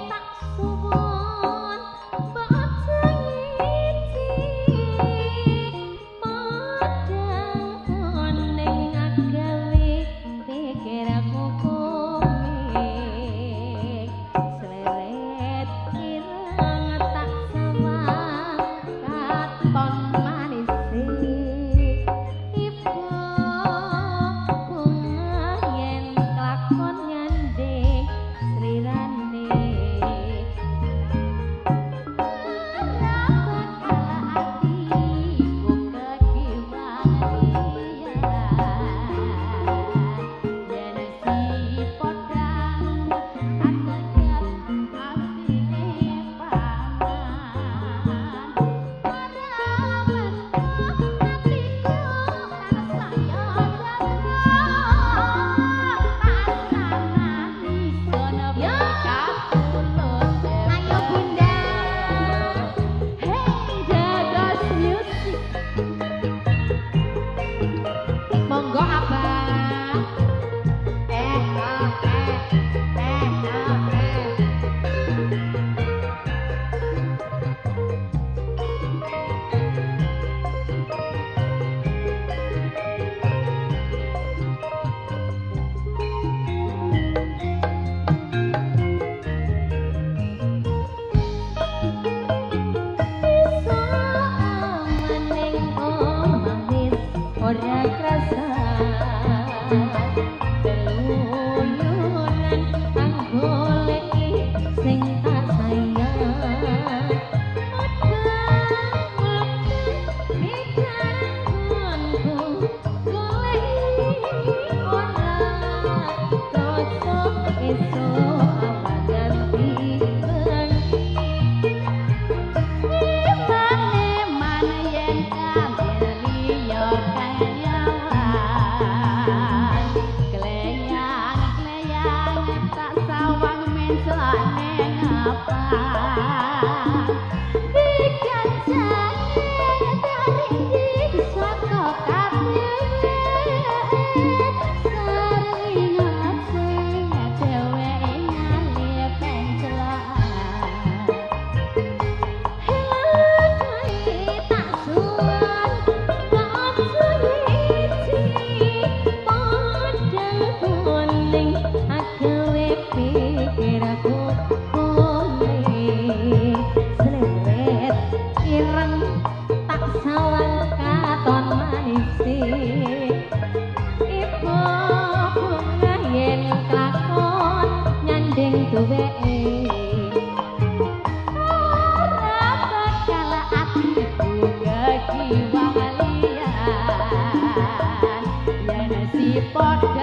Tak suwun bocah padang kuning agawe pikirku komik sleret ireng tak sawang katon manise ibu bunga yen klakon nyanding srirane ora bakal atiku kekiwalian yen si podang ateges atine paman ora mendo atiku tansaya jatro pasranani sono kapulun. Ayo bunda, hey Dados Music, monggo abang. Eh ah eh eh ah eh. Iso aman ning omah wis ora krasa keluyuran anggoleki sing tak sayang modal pikiranku goleki ora krasa esuk awan ganti bengi. Mane yen ambil liya karyawan kleyang-kleyang tak sawang menclok ning apa dikancane dari saka kawiwit sering sing dheweke ngalih penclokan. Tak suwun padang kuning agawe pikirku kuning sleret ireng tak sawang katon manise ibu bunga yen klakon nyanding duweke ora bakal atiku kekiwalian yen si podang